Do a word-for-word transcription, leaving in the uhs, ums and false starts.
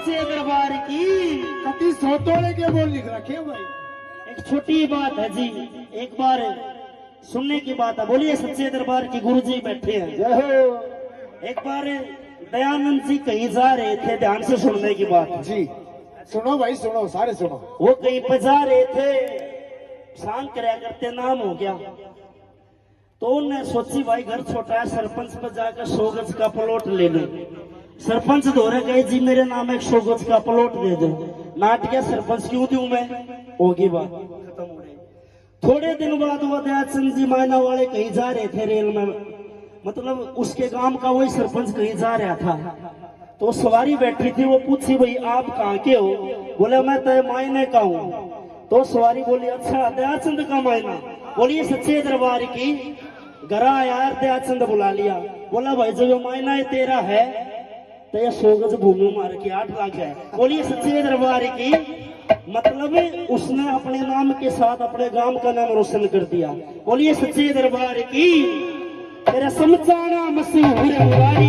सच्चे दरबार की। कति सौ तोड़े के बोल लिख रखे हैं भाई। एक छोटी बात है जी, एक बार सुनने की बात है। बोलिए सच्चे दरबार की, गुरु जी बैठे हैं। जय हो। एक बार दयानंद जी कहीं जा रहे थे, ध्यान से सुनने की बात है। जी, सुनो भाई, सुनो, सारे सुनो। वो कहीं पर जा रहे थे, शाम करया करते नाम हो गया। तो उन्हें सोची, भाई घर छोटा है, सरपंच पर जाकर सौ गज का प्लॉट ले लूं। सरपंच धोरे गए, जी मेरे नाम एक सौ गज का प्लॉट दे दो। नाट गया सरपंच, क्यों दूं मैं, होगी बात खत्म हो गई। थोड़े दिन बाद वो दयाचंद जी मायना वाले कहीं जा रहे थे रेल में, मतलब उसके गांव का वही सरपंच कहीं जा रहा था। तो सवारी बैठी थी, वो पूछी, भाई आप कहाँ के हो? बोले, मैं तो मायने का हूँ। तो सवारी बोली, अच्छा दयाचंद का मायना? बोलिए सच्चे दरबार की। घर आया, दयाचंद बुला लिया, बोला, भाई जब ये मायना है तेरा है तो ये सौ गज भूमि मार के आठ लाख है। बोलिए सच्चे दरबार की। मतलब उसने अपने नाम के साथ अपने गांव का नाम रोशन कर दिया। बोलिए सच्चे दरबार की। तेरे समझाना मशहूर मुरारी।